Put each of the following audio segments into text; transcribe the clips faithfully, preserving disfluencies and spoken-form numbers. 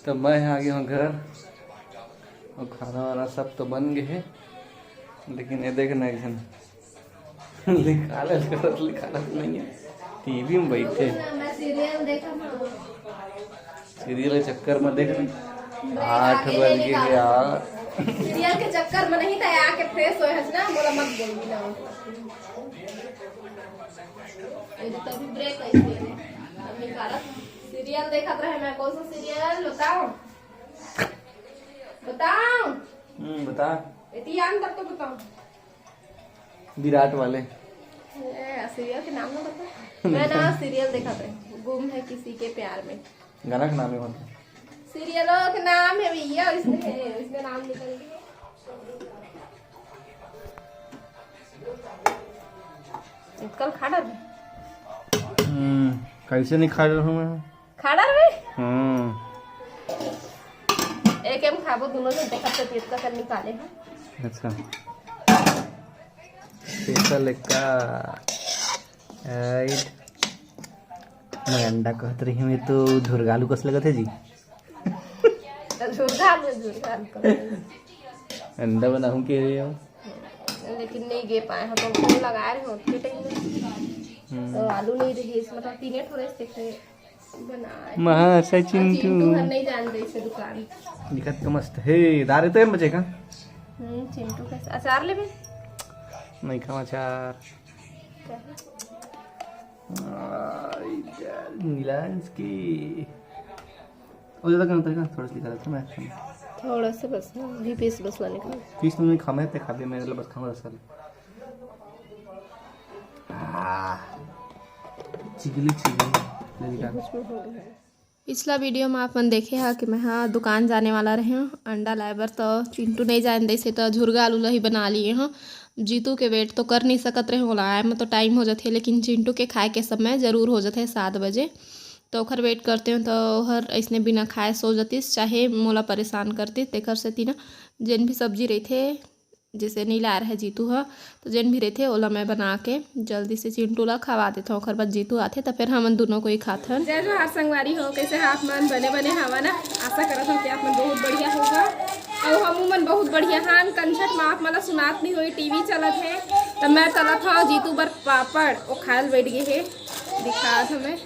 तो मैं आ गया हूँ घर और खाना वाना सब तो बन गए है, लेकिन ये देखना एक जन लिखालत करत, लिखालत नहीं है, टीवी में बैठे। मैं सीरियल देखा था। सीरियल के चक्कर में देख रही, आठ बज गए यार। सीरियल के चक्कर में नहीं था, आके फ्रेश होए हस ना, बोला मत बोल भी ना। ये तो तभी ब्रेक है इसलिए। अब निकाला। सीरियल देखत रहे मैं। कौन सा सीरियल बताओ? बताओ। हम्म, बता। इतिहान तक तो बताओ। विराट वाले। ए, सीरियल के नाम ना बता। मैं ना सीरियल देखत रहे, गुम है किसी के प्यार में। गाना के नाम ही होता। सीरियलों के नाम है भैया, इसमें है, इसमें नाम निकल गया। कल खा डाल। हम्म, कैसे नहीं खा रहा हूँ मैं? खा डाल बे। हम्म। एक एम खाबो, दोनों से देखत से पेट का कर निकाले हैं। अच्छा। स्पेशल का। राइट। मैं अंडा कहत रही हूँ, ये तो झुरगालू कस लगत है जी। तो झुरगालू, झुरगालू कर। अंडा बनाऊँ के रहे हो? लेकिन नहीं गे पाए हो, तो फोन लगा रहे हो उतने टाइम में। हम्म। तो आलू नहीं रही, इसमें तो तीने ठो रहे थे, बनाए। महा अच्छा और चिंटू। चिंटू हर नहीं जान दे इसे दुकान। दिखत तो मस्त है, दारे तो बचे का? हम्म, चिंटू के अचार ले भी। नहीं खावा अचार। क्या है? आई, नीलांश की। वो ज़्यादा कम तरीका थोड़ा सा निकाला था मैं। थोड़ा सा बस ना, अभी पीस बस ला निकाल। पीस में खा, मैं ते खा दे, मैं बस खाऊंगा साले। आह, चिगली चिगली। ले निकाल। उसमें हो गया। पिछला वीडियो में आप मन देखे हा कि मैं हा दुकान जाने वाला रहे हूँ अंडा लाए बर, तो चिंटू नहीं जान देसे तो झुरगा आलू लही बना लिए हूँ। जीतू के वेट तो कर नहीं सकत रहे, ओला आए में तो टाइम हो जाथे, लेकिन चिंटू के खाए के समय जरूर हो जाथे सात बजे। तो ओखर वेट करते हो तो ओहर अइसने बिना खाए सो जतिस, चाहे मोला परेशान करतिस। तेखर सेती ना जेन भी सब्जी रहिथे, जैसे नहीं लाए रहे जीतू ह, तो जेन भी रहिथे ओला मैं बना के जल्दी से चिंटू ला खवा देथव। ओखर बाद जीतू आथे त फिर हमन दोनों कोई खाथन। जय जोहार संगवारी हो, कैसे हा आप मन? बने बने हवा ना? आशा करत हव कि आप मन बहुत बढ़िया होगा। अउ हमू मन बहुत बढ़िया हान। कंझट में आप मन ला सुनात नहीं होई, टीवी चलत हे, त मैं तलत हव जीतू बर पापड़, वो खाए ल बैठ गए हे, दिखात हव मैं।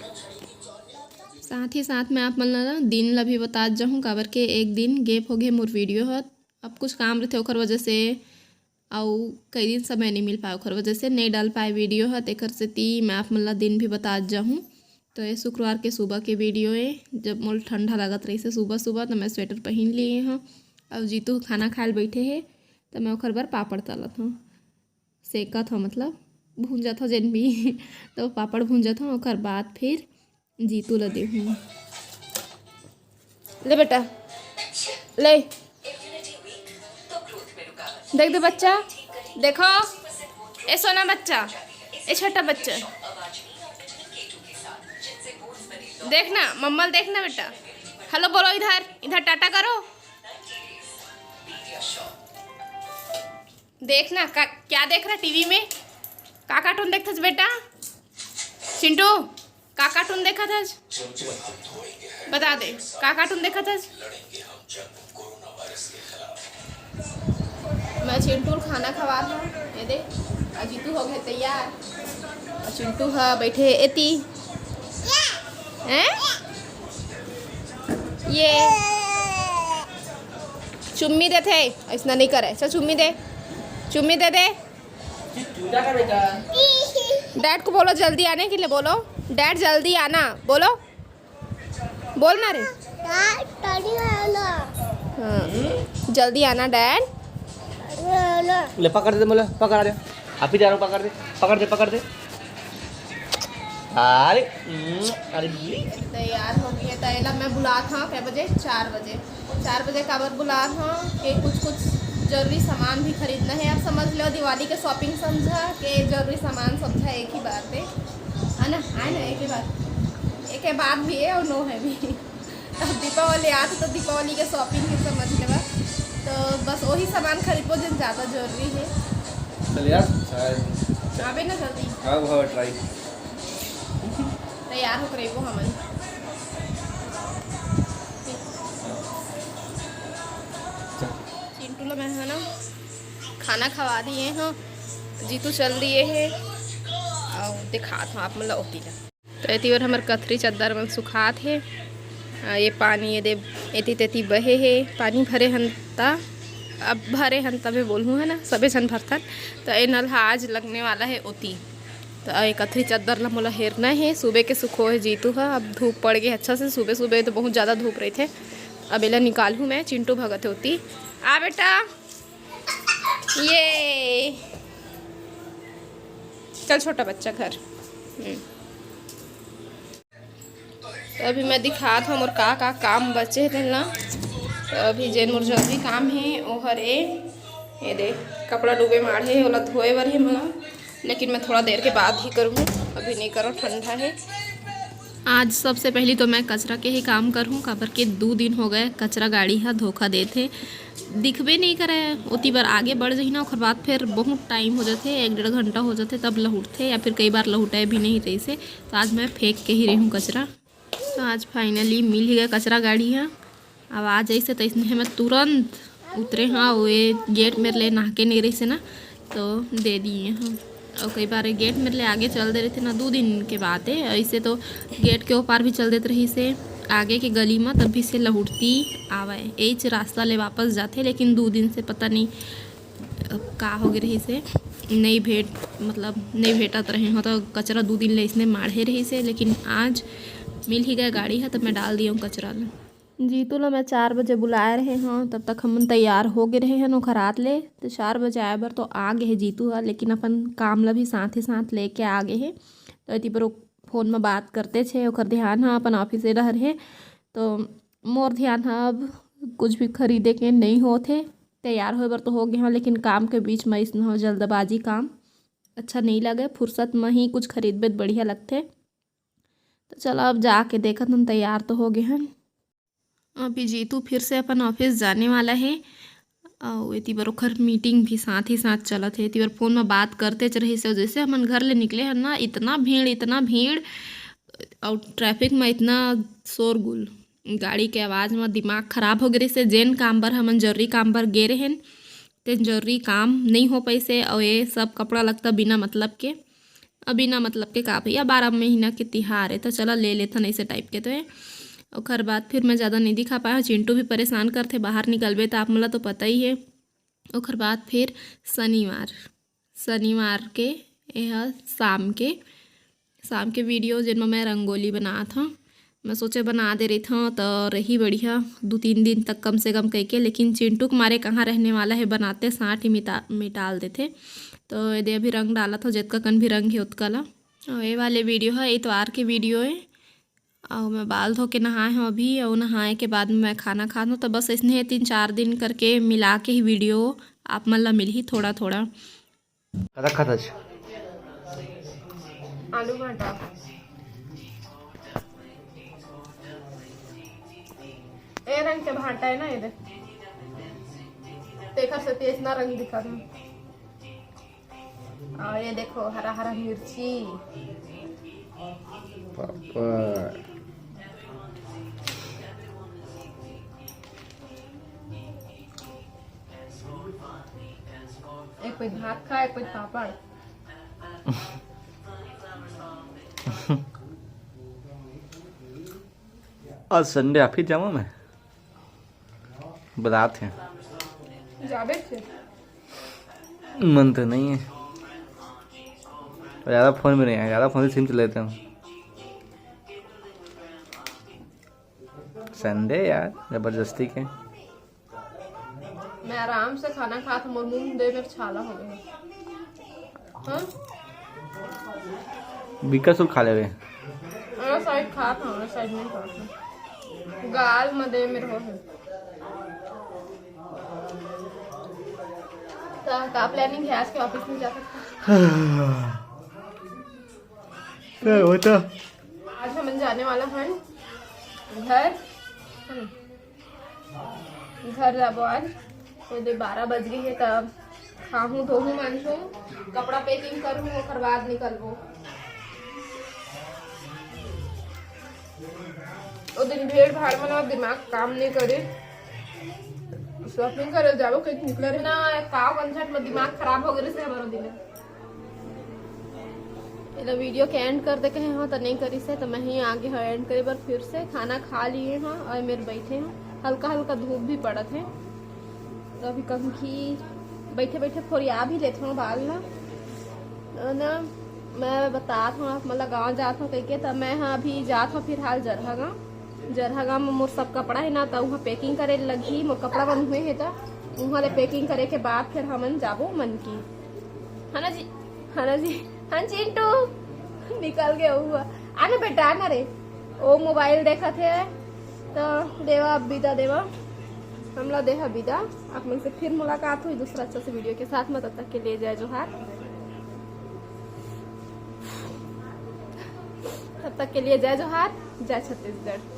साथ ही साथ मैं आप मन ला दिन ला भी बतात जाहूँ, काबर के एक दिन गैप हो गए मोर वीडियो ह, अब कुछ काम रहिथे ओखर वजह से, अउ कई दिन समय नहीं मिल पाए ओखर वजह से नहीं डाल पाए वीडियो ह, तेखर सेती मैं आप मन ला दिन भी बतात जाहूँ। तो ये शुक्रवार के सुबह के वीडियो ए, जब मोल ठंडा लागत रहिसे सुबह सुबह, तो मैं स्वेटर पहिन लिए हूँ। अउ जीतू खाना खाए ल बैठे हे, तो मैं ओखर बर पापड़ तलत हूँ, सेकत हूँ, मतलब भूंजत हूँ जेन भी तो पापड़ भूंजत हूँ, ओकर बाद फिर जीतू ला देहूँ। ले बेटा, ले। देख दे बच्चा, देखो, ए सोना बच्चा, ए छोटा बच्चा, देख ना, मम्मा ल देख ना बेटा। हेलो बोलो इधर, इधर टाटा करो। देख ना, का, क्या देख रहा टीवी में? का कार्टून देखथस बेटा? चिंटू, का कार्टून देखथस? बता दे, का कार्टून देखथस? मैं चिंटू ल खाना खवात हूँ, ये दे, अउ जीतू हो गए तैयार, अउ चिंटू ह बैठे एती, हैं? ये चुम्मी देथे, अइसना नहीं करे। चल चुम्मी दे, चुम्मी दे दे। डैड को बोलो जल्दी आने के लिए, बोलो डैड जल्दी आना, बोलो, बोल ना रे। हाँ, जल्दी आना डैड। ले पकड़ दे, बोलो पकड़ दे, आप ही जा रहा हूँ, पकड़ दे, पकड़ दे, पकड़ दे। अरे, हम्म, अरे बिल्ली। तैयार हो गए, तो एला मैं बुलात हूँ कै बजे? चार बजे। चार बजे काबर बुलात हूँ कि कुछ कुछ जरूरी सामान भी खरीदना है। आप समझ लो, दिवाली के शॉपिंग समझा के जरूरी सामान समझा, एक ही बात है, है ना? आए ना, एक ही बात, एक ही बात भी है और नो है भी। अब दीपावली आत तो दीपावली के शॉपिंग भी समझ लेवा, तो बस वही सामान खरीदबो जो ज़्यादा जरूरी है। चल यार, शायद। आबे ना जल्दी। हाँ, वो ट्राई। तैयार होकर रहिबो हमन। मैं ह ना खाना खवा दिए हव, जीतू चल दिए हे। अउ दिखात हव आप मन ला ओती ला। तो एती बर हमर कथरी चद्दर मन सुखात हे। अ, ये पानी ये दे एती तेती बहे हे, पानी भरे हन ता, अब भरे हन तभे बोलहूँ है ना, सबे झन भरथन। तो ये नल ह आज लगने वाला हे ओती। तो ये कथरी चद्दर ला मोला हेरना हे, सुबह के सुखो हे जीतू ह। अब धूप पड़ गे अच्छा से, सुबह सुबह तो बहुत ज़्यादा धूप रहिथे। अब एला निकालहूँ मैं, चिंटू भगत हे ओती। आ बेटा, ये चल छोटा बच्चा घर। हम्म। तो अभी मैं दिखात हव मोर का का काम बचे हे तेन ला। तो अभी जेन मोर जरूरी काम हे ओहर ए, ये दे कपड़ा डूबे माढ़े हे, ओला धोए बर हे मोला, लेकिन मैं थोड़ा देर के बाद ही करूँगी, अभी नहीं करूँ, ठंडा हे। आज सबसे पहली तो मैं कचरा के ही काम करहूँ, काबर के दू दिन हो गए कचरा गाड़ी ह धोखा देत हे, दिखबे नहीं करे। ओती बर आगे बढ़ जही ना, ओकर बाद फिर बहुत टाइम हो जाथे, एक डेढ़ घंटा हो जाथे, तब लहुटथे या फिर कई बार लहुटाए भी नहीं रहिसे। तो आज मैं फेंक के ही रहूँ कचरा। तो आज फाइनली मिल ही गए कचरा गाड़ी ह। अब आ जइसे तइसने मैं तुरंत उतरे हव, वो ये गेट मेर ले नाहके नहीं रहिसे ना, तो दे दिए हव। और कई बार गेट मेर ले आगे चल दे रहिथे ना, दू दिन के बात हे, ऐसे तो गेट के ओ पार भी चल देत रहिसे आगे के गली म, तब भी से लहुटती आवय, एच रास्ता ले वापस जाथे, लेकिन दू दिन से पता नहीं अब का हो गे रहिसे, नहीं भेट मतलब नहीं भेटत रहे हो, तो कचरा दू दिन ले इसने माढ़े रहिसे, लेकिन आज मिल ही गए गाड़ी ह, तो मैं डाल दिए हव कचरा ला। जीतू ला मैं चार बजे बुलाए रहे हव, तब तक हमन तैयार हो गे रहे हन ओखर आत ले। तो चार बजे आए बर तो आ गे हे जीतू ह, लेकिन अपन काम ला भी साथ ही साथ लेके आ गे हे। तो एती बर ओ फोन म बात करते छे, ओखर ध्यान ह अपन ऑफिस डहर हे। तो मोर ध्यान ह अब कुछ भी खरीदे के नहीं होत हे। तैयार होए बर तो हो गे हव, लेकिन काम के बीच म अइसना हो जल्दबाजी काम अच्छा नहीं लगे। फुर्सत म ही कुछ खरीदबे त बढ़िया लगथे। तो चलो अब जाके देखत हन, तैयार तो हो गे हन। अभी जीतू फिर से अपन ऑफिस जाने वाला हे, अउ एती बर ओखर मीटिंग भी साथ ही साथ चलत हे। एती बर फोन म बात करतेच रहिस हे, जैसे हमन घर ले निकले हन ना, इतना भीड़, इतना भीड़, अउ ट्रैफिक म इतना शोरगुल, गाड़ी के आवाज़ म दिमाग खराब हो गे रहिस हे। जेन काम बर हमन जरूरी काम बर गे रहेन, तेन जरूरी काम नहीं हो पाइस हे, अउ ये सब कपड़ा लगता बिना मतलब के। अब बिना मतलब के का भैया, बारह महीना के तिहार हे, तो चला ले लेथन ऐसे टाइप के। तो ये ओखर बाद फिर मैं ज़्यादा नहीं दिखा पाया हूँ। चिंटू भी परेशान करथे, बाहर निकलबे तो आप मन ला तो पता ही हे। ओखर बाद फिर शनिवार, शनिवार के यह शाम के, शाम के वीडियो, जेन म मैं रंगोली बनात हूँ। मैं सोचे बना दे रही था तो रही बढ़िया दो तीन दिन तक कम से कम कह के, लेकिन चिंटू के मारे कहाँ रहने वाला है, बनाते साथ ही मिटा मिटाल देथे। तो ये दे अभी रंग डालत हो, जितका कन भी रंग है उतका ला। और ये वाले वीडियो है, इतवार के वीडियो है। और मैं बाल धो के नहाए हूँ अभी, और नहाए के बाद में मैं खाना खात हूँ। तो बस इसने तीन चार दिन करके मिला के ही वीडियो आप मन ला मिलही थोड़ा थोड़ा। रखा था। आलू भाटा। ए रंग के भाटा है ना, ये दे। तेखर से तेज ना रंग दिखा दे। और ये देखो, हरा हरा मिर्ची। पापड़। एक कोई भात खा, एक कोई पापड़। आज संडे, ऑफिस जाऊँ मैं? बतात हे। जाबे थे। मन तो नहीं है। ज़्यादा फोन में नहीं है, ज़्यादा फोन से सिम चला लेता हूँ। संडे यार, जबरदस्ती के। मैं आराम से खाना खात हूँ, मोर मुंह दे मेरे छाला हो गया। हाँ? बीका सूप खा लेवे। अरे साइड खात हूँ, अरे साइड नहीं खात हूँ। गाल में दे मेरे हो है। तो का प्लानिंग है आज के ऑफिस में जा सकता? तो वो तो आज हमन जाने वाला हन घर, है ना? घर जाबो आज। तो दे बारह बज गई है, तब खाहूँ, धोहूँ, मांजहूँ, कपड़ा पैकिंग करूँ, ओकर बाद निकलबो। ओ दिन भीड़ भाड़ में ना दिमाग काम नहीं करे, शॉपिंग करे जाबो, कहीं निकले रहे ना, पाव झंझट में दिमाग खराब हो गए से हमारा दिन। एला वीडियो के एंड कर दे कहे हो तो नहीं करिस हे, तो मैं ही आगे हो एंड करे बर। फिर से खाना खा लिए हो और मेरे बैठे हो, हल्का हल्का धूप भी पड़त हे, तो अभी कंघी बैठे बैठे फोरिया भी लेत हो बाल ना। ना, मैं बतात हो आप मन ला गाँव जात हो कह के, तो मैं हा अभी जात हो फिलहाल जरहा गाँव। जरहा गाँव में मोर सब कपड़ा है ना, तो वहाँ पैकिंग करे लगही, मोर कपड़ा मन हुए है तो वहाँ ले पैकिंग करे के बाद फिर हमन जाबो मन की, है ना जी? है ना जी? हाँ चिंटू, निकल गया हुआ। आना बेटा, आना रे। ओ मोबाइल देखत हे, तो देवा अब विदा देवा, हमला देहा विदा। आप मन से फिर मुलाकात हुई दूसरा अच्छा से वीडियो के साथ में। तब तक के लिए जय जोहार, तब तक के लिए जय जोहार, जय छत्तीसगढ़।